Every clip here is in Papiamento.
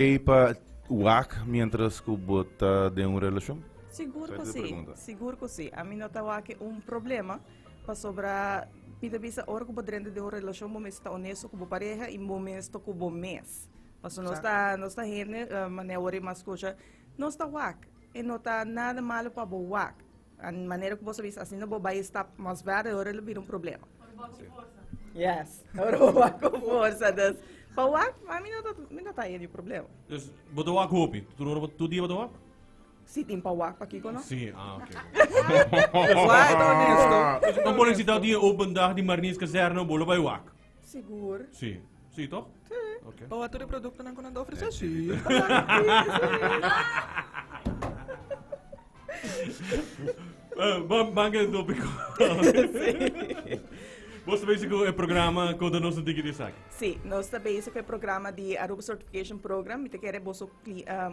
Ey pa wak mientras cu bo ta den un relacion? Sigur cu si, sigur cu si. Ami no ta wak un problema pasobra mi ta bisa ora cu bo drenta den un relacion bo mester ta honesto cu bo pareha y bo mester cu bo mes. Pasobra nos ta nos ta hende manera awor e mas scucha nos ta wak e no ta nada malo pa bo wak. Manera cu bo sa bisa asina bo bay stap mas verder ora lo bira un problema. Yes, ora bo wak cu forsa. Dus pa wak, mi no ta, mi no ta haya ni problema. Dus bo ta wak hopi? Tur ora bo, tur dia bo ta wak? Si tin pa wak, pakiko no? Si, ah ok. Wak ta honesto. Dus bo necesita di open dag di Mariniers-kazerne, bo lo bay wak? Sigur. Si. Si, toch? Si. Ok. Pa wak tur e productonan ku nan ta ofresé? Si. Ban ke tópiko. Bo ta bezig ku e programa konta nos un tiki di esaki. Si, nos ta bezig ku e programa di Aruba Certification Program. Mi ta kere boso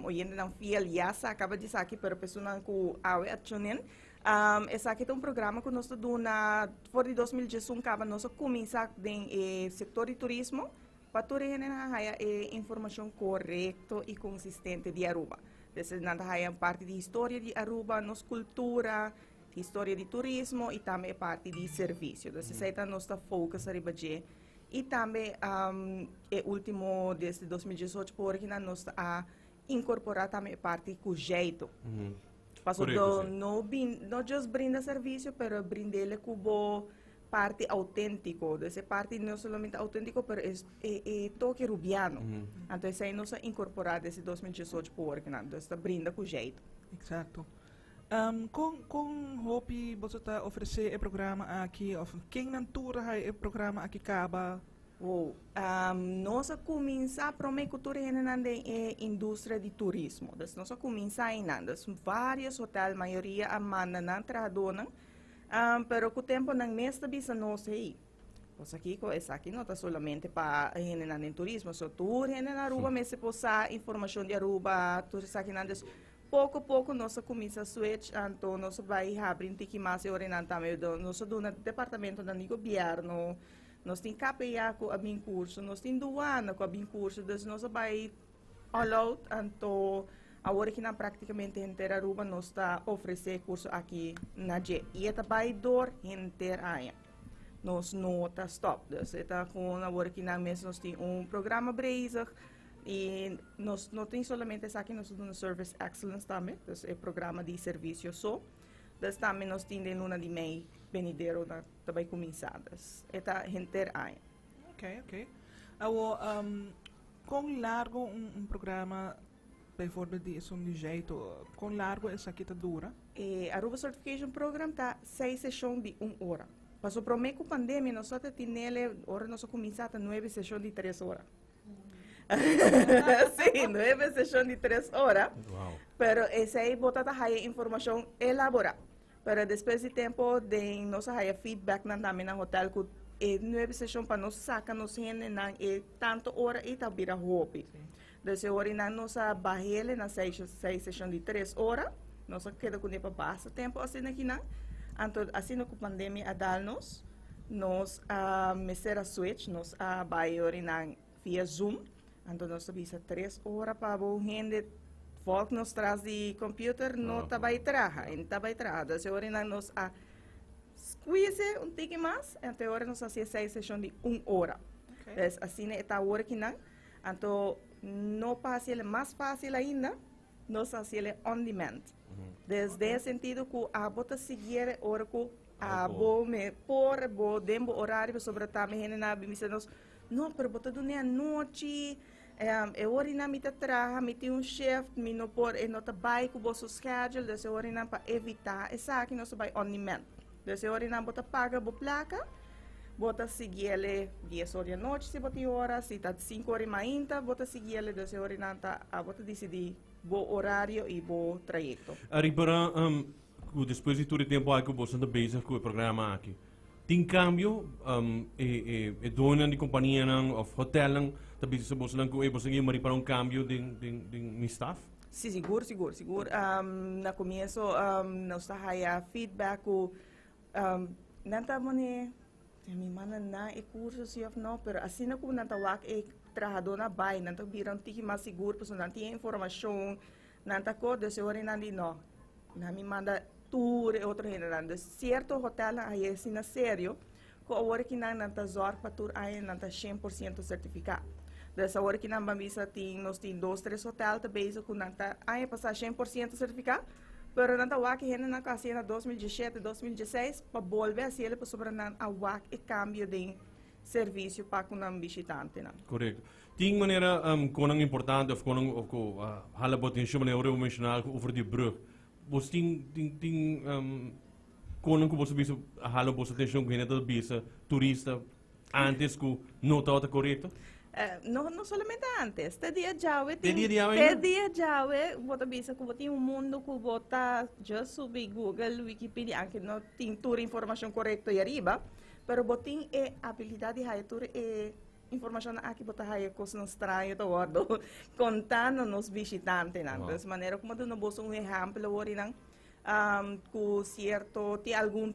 oyentenan fiel ya sa kaba di esaki, pero personanan ku awe a tune in. Esaki ta un programa ku nos ta duna for di 2011 kaba nos a kuminsá den e sektor di turismo pa tur e hendenan a haya e informashon korekto i konsistente di Aruba. Desde nan ta haya un parti di historia di Aruba, nos cultura, historia di turismo y tambe e parti di servicio. Dus esey ta nos ta focus ariba dje. Y tambe e ultimo desde 2018 por nan nos a incorpora tambe e parti cu jeito. Paso Correcto, do sí. no bin, no just brinda servicio, pero brindele cu bo parti auténtiko. Dus e parti no solamente auténtiko, pero es e, e toke rubiano. Anto esei nos a inkorporá desde 2018 por worknan. Dus ta brinda ku jeito. Exacto. Um, kon, kon hopi boso ta ofresé e programa aki? Of ken nan tur a hai e programa aki kaba? Wow. Um, nos a kuminsá promé ku tur hendenan den e industria di turismo. Dus nos a kuminsá einan. Dus varios hotel, mayoria a manda nan trahadónan. Pero ku tempu nan mes ta bisa nos, hey, bo sa kiko, esaki no ta solamente pa hendenan den turismo, so tur hende na Aruba mester por sa informashon di Aruba, tur esakinan. Dus poko poko nos a kuminsá switch, anto nos a bai habri un tiki mas e ora nan tambe. Nos a duna departamentonan di gobièrnu, nos tin KPA ku a bin kurso, nos tin duana ku a bin kurso, dus nos a bai All out, anto awor aki nan práktikamente henter Aruba nos ta ofresé e kurso aki na dje. I e ta bai dor henter aña. Nos no ta stòp. Dus e ta kon awor aki nan mes nos tin un programa bezig i nos no tin solamente esaki, nos ta duna service excellence tambe, dus e programa di servisio so. Dus tambe nos tin den luna di mei benidero na ta bai kuminsá. Dus e ta henter aña. Ok, ok. Awor, Kon largo un un programa bijvoorbeeld di esun di Jeito, kon largo esaki ta dura? E Aruba Certification Program ta seis seshon di un ora. Paso prome ku pandemia nos a ta tinele ora nos a kuminsá ta nuebe seshon di tres ora. Sí, nuebe seshon di tres ora. Wow. Pero esei bo ta ta haya informashon elaborá. Pero despues di tempo den nos a haya feedbacknan tambe na hotel ku e nuebe seshon pa nos saka nos hendenan e tanto ora ei ta bira hopi. Dus e ora einan nos a bahele na seis seis seshon di tres ora. Nos a keda kuné pa basta tempo asina kinan. Anto asina ku pandemia a dal nos, nos a mester a switch, nos a bai e ora einan via Zoom. Anto nos ta bisa tres ora pa bo un hende volg nos tras di computer no ta bai traha, e ta bai traha. Dus e ora nan nos a squeeze un tiki mas, anto e ora nos a hasi e seis seshon di un ora. Okay. Dus asina e ta awor kinan. Anto no pa hasi el mas fácil ainda, nos a hasi el on demand. Dus den e sentido ku abo ta siguiere ora ku abo me por bo den bo horario pasobra tambe hendenan a bin bisa nos No, pero bo ta dun'é anochi, e orinan mi ta traha, mi tin un shift, mi no por, e no ta bai ku boso schedule, dus e orinan pa evitá esaki nos ta bai on demand. Dus e orinan bo ta paga bo plaka, bo ta sigui el'e dies or di anochi si bo tin ora, si ta sinku or di mainta bo ta sigui el'e, dus e orinan ta abo ta disidí bo orario i bo trayekto. Ariba ku despues di tur e tempu aki ku boso ta bezig ku e programa aki, Tin cambio, e e doñonan di companianan of hotelnan ta bisa bosonan cu ey boso tin mari para un cambio den den den mi staff? Sí, sigur, sigur, sigur. Na comienzo nos ta haya feedback cu nan ta pone, mi manda nan e curso si of no, pero asina cu nan ta wak e. trahadónan bai, nan ta bira un tiki mas sigur pasobra nan tin e informashon, nan ta kor, dus e ora nan di no, nan mi manda tur e otro hendenan. Dus sierto hotelnan a haya asina serio ku awor ki nan nan ta zòrg pa tur aña nan ta 100% sertifiká. Dus awor ki nan ban bisa tin nos tin dos tres hotel ta bezig ku nan ta aña pasá 100% sertifiká, pero nan ta wak e hendenan ku a hasié na 2017, 2016 pa bolbe hasiel pasobra nan a wak e kambio den servisio pa ku nan bishitantenan. Korekto. Tin manera um, konan importante of konan of ku uh, hala bo atenshon manera ora bo menshoná algo over di brug. Bos tin tin tin um, konan ku boso bisa hala boso atenshon ku hende ta bisa turista antes ku no tabata korekto? Eh, no, no solamente antes. Te dia djawe Te tin, dia djawe te ainda? dia djawe bo ta bisa ku bo tin un mundo ku bo ta just subi Google, Wikipedia, aunke no tin tur informashon korekto ahí ariba, pero bo tin e abilidat di haya tur e informashonnan aki, bo ta haya kosnan straño ta wòrdu kontá na nos bishitantenan. Wow. Dus manera ku mi a duna boso un ehèmpel awor einan, ku sierto tin algun,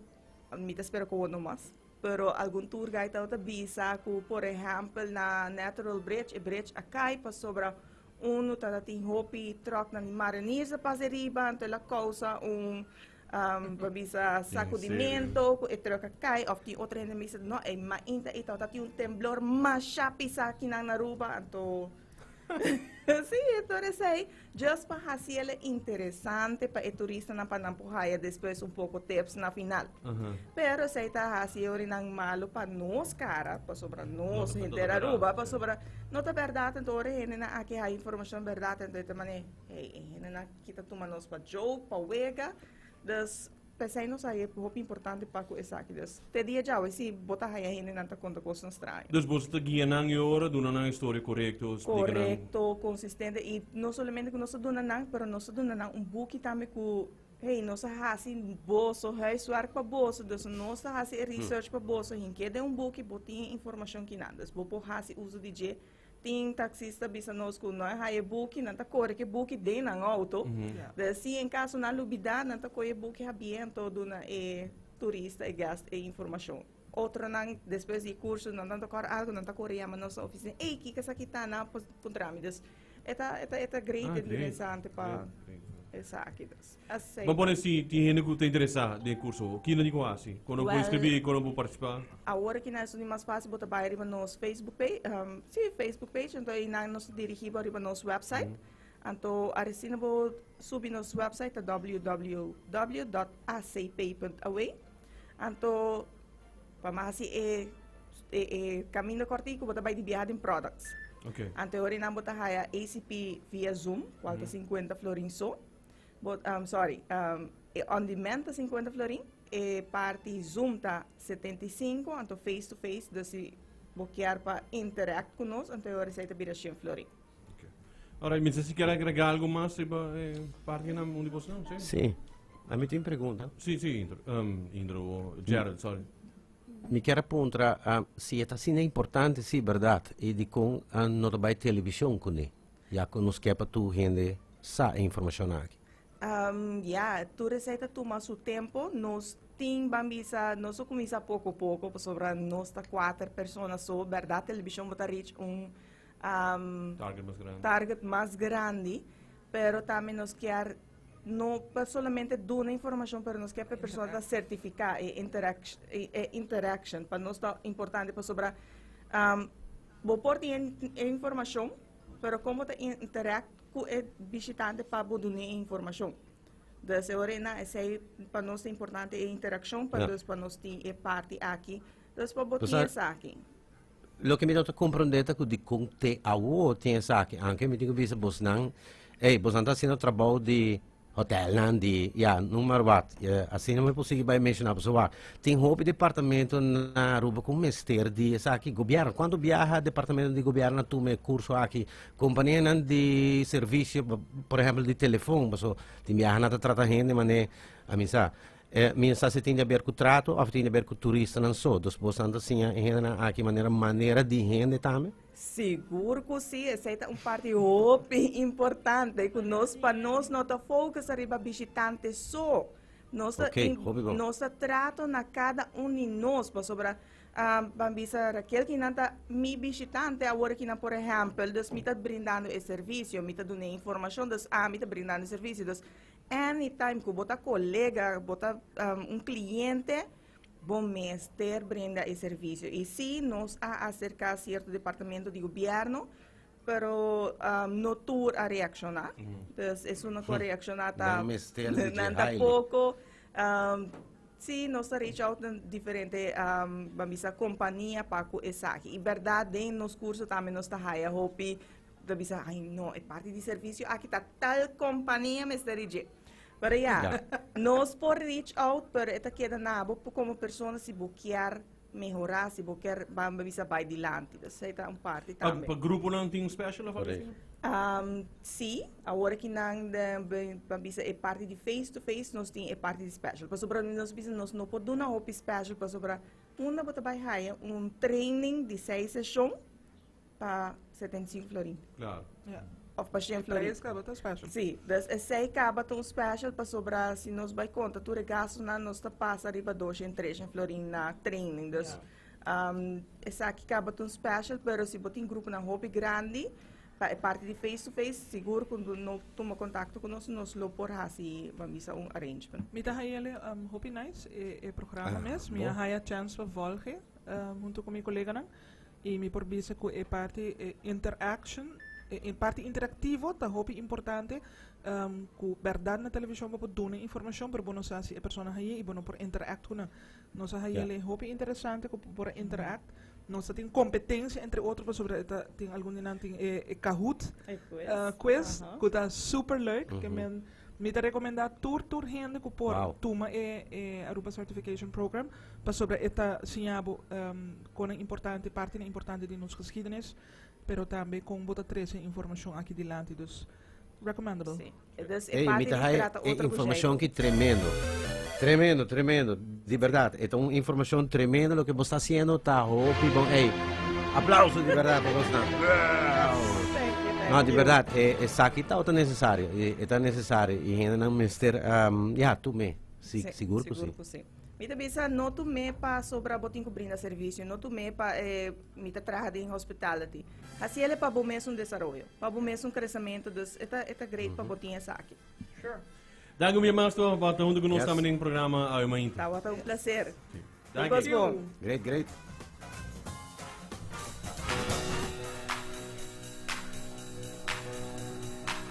mi ta spera ku awor no mas, pero algun tour guide tabata bisa ku por ehèmpel na Natural Bridge, e bridge a kai pasobra unu tabatin hopi tròknan di mariniers a pasa riba, anto el a kousa un pa bisa sacudimento cu e truck a cay of tin otro hende bisa no e mainta e tabata tin un temblor masha pisa akinan na Aruba anto si tur esey just pa haci el interesante pa e turistanan pa nan por haya despues un poco tips na final pero esey ta haci e orinan malo pa nos cara pasobra nos henter Aruba pasobra no ta berdad anto ora e hendenan aki haya informacion berdad anto e ta mane hey e hendenan Ki ta tuma nos pa joke, pa wega. Dus, p'esei nos a haya hopi importante pa ku esaki. Dus, te dia djawe si bo ta haya hendenan ta konta kosnan straño. Dus boso ta guia nan e ora, duna nan e storia korekto, splika nan. Korekto, konsistente i no solamente ku nos ta duna nan, pero nos ta duna nan un buki tambe ku, hey, nos a hasi boso huiswerk pa boso, dus nos ta hasi e research pa boso, hink'é den un buki, bo tin e informashon kinan. Dus bo por hasi uso di dje. Tin taxista bisa nos ku no a haya e buki, nan ta kore ku e buki den nan outo. Dus si en kaso nan lubidá, nan ta kohe e buki habia anto duna e turista, e guest, e informashon. Otronan despues di e kurso nan ta kòrda algu, nan ta kore yama nos na ofisina, ey kiko esaki ta? Nan a puntra mi. Dus e ta e ta e ta great, interesante pa esaki. Dus asei. Bo pone si tin hende ku ta interesá den e kurso, kiko nan tin ku hasi? Kon nan por inskribí? Kon nan por partisipá? Awor aki nan esun di mas fácil bo ta bai riba nos Facebook page, sí, Facebook page, anto einan nos ta dirigí bo riba nos website. Anto aresina bo subi nos website ta www.acp.aw. Anto pa mas hasi e e e kaminda kòrtiku bo ta bai di biaha den products. Anto e ora einan bo ta haya ACP via Zoom, kual ta 50 florin so. Bo, sorry, e on demand ta 50 florin, e parti Zoom ta 75, anto face to face, dus si bo kier pa interact ku nos, anto e ora esei ta bira 100 florin. Ok. Alright, mi si kier agrega algo mas riba e partinan un di bosnan, si? Si. Ami tin pregunta. Si, si, Indro, Indro, Gerald, sorry. Mi kier a puntra si e ta asina importante, si, berdad, i dikon no ta bai televishon kuné? Ya ku nos ke pa tur hende sa e informashon aki. Ya, tur esei ta tuma su tempo. Nos tin, ban bisa, nos a kuminsá poko poko pasobra nos ta kuater persona so. Bèrdat televishon bo ta reach un Target mas grandi. target mas grandi, pero tambe nos kier no pa solamente duna informashon, pero nos kier pa e persona ta sertifiká e e interaction. Pa nos ta importante pasobra bo por tin e informashon, Pero kon bo ta interact ku e bishitante pa bo dun'é e informashon? Dus e ora einan esei pa nos ta importante e interakshon pa dus pa nos tin e parti aki. Dus pa bo tin esaki. Loke mi no ta komprondé ta ku dikon te awo tin esaki. Anke mi tin ku bisa bosnan, ey, bosnan ta hasiendo trabou di Hotelnan di, ya, noem maar wat. Asina mi por sigui bai menshoná pasobra wak, tin hopi departamento na Aruba ku mester di esaki. Gobièrnu, kuantu biaha departamento di gobièrnu a tuma e kurso aki? Kompanianan di servisio, por ehèmpel di telefon, pasobra tin biaha nan ta trata hende manera, a mi sa, mi no sa si tin di aber ku trato òf tin di aber ku turistanan so. Dus boso ta siña e hendenan aki manera manera di hende tambe? Sigur cu si, esey ta un parti hopi importante cu nos pa nos no ta focus ariba bishitante so. Nos ta Ok, hopi bon. nos ta trato na cada un di nos pasobra. Ban bisa Raquel ki nan ta mi bishitante awor ki nan por ehempel, dus mi ta brindando e servisio, mi ta duna e informashon, dus ami ta brindando e servisio. Dus anytime ku bo ta kolega, bo ta un kliente, bo mester brinda e servisio. I si nos a aserká sierto departamento di gobièrnu, pero no tur a reakshoná. Dus esun ku a reakshoná ta Nan mester di nan ta dje poko. Sí, nos ta reach out na diferente ban bisa kompania pa ku esaki. I bèrdat den nos kurso tambe nos ta haya hopi ta bisa ai no e parti di servisio aki ta tal kompania mester di dje. Pero ya, nos por reach out pero e ta keda na bo komo persona si bo kier mehorá, si bo kier ban bisa bai dilanti. Dus esei ta un parti Pa, tambe. pa gruponan tin un special of algo asina? Sí, awor aki nan ban bisa e parti di face to face nos tin e parti di special. Pasobra nos bisa nos no por duna hopi special pasobra unda bo ta bai haya un training di seis seshon pa 75 florin. Claro. Ja. Of pa 100 florin. Prijs kaba ta special. Sí, dus esei kaba ta un special pasobra si nos bai konta tur e gastunan nos ta pasa riba 200, 300 florin na training. Dus esaki kaba ta un special, pero si bo tin gruponan hopi grandi pa e parti di face to face, sigur ku no tuma kontakto ku nos, nos lo por hasi, ban bisa, un arrangement. Mi ta haya ele hopi nice e e programa Ah, mes. Mi a bo. haya chance pa volge hunto ku mi koleganan. I mi por bisa ku e parti e interaction, e parti interaktivo ta hopi importante ku bèrdat na televishon bo por duna informashon pero bo no sa si e persona hañ'é i bo no por interact ku nan. Nos a hañ'é e hopi interesante ku bo por a interact. Nos ta tin kompetensia entre otro pasobra e ta tin algun di nan tin e Kahoot quiz ku ta super leuk. Ke men Mi ta recomenda tur tur hende cu por tuma e e Aruba Certification Program pasobra e ta siña bo con importante partinan importante di nos geschiedenis pero tambe con bo ta trece informacion aki dilanti dus recommendable. Sí. Dus e Ey, mi parti ta di haya trata e otro cu informacion Jairo. ki tremendo. Tremendo, tremendo. Di berdad, e ta un informacion tremendo loke bo sta haciendo ta hopi bon. Ey, aplauso di berdad pa bosnan. Wow. Thank you, thank No, di you. berdad, e esaki ta ota necesario. E, e ta necesario. Y hendenan mester, um, ja, tum'é. Si, Sí, sigur ku sigur si. ku si. Mi ta bisa no tum'é pasobra bo tin ku brinda servisio, no tum'é pa eh, mi ta traha den hospitality. Hasiel e pa bo mes un desaroyo, pa bo mes un kresementu, dus e ta e ta great pa bo tin esaki. Sure. Danki un bia mas to pa ta hunto ku nos Yes. tambe den programa Awe Mainta. Tabata un placer. Danki. Tur kos bon. Great, great.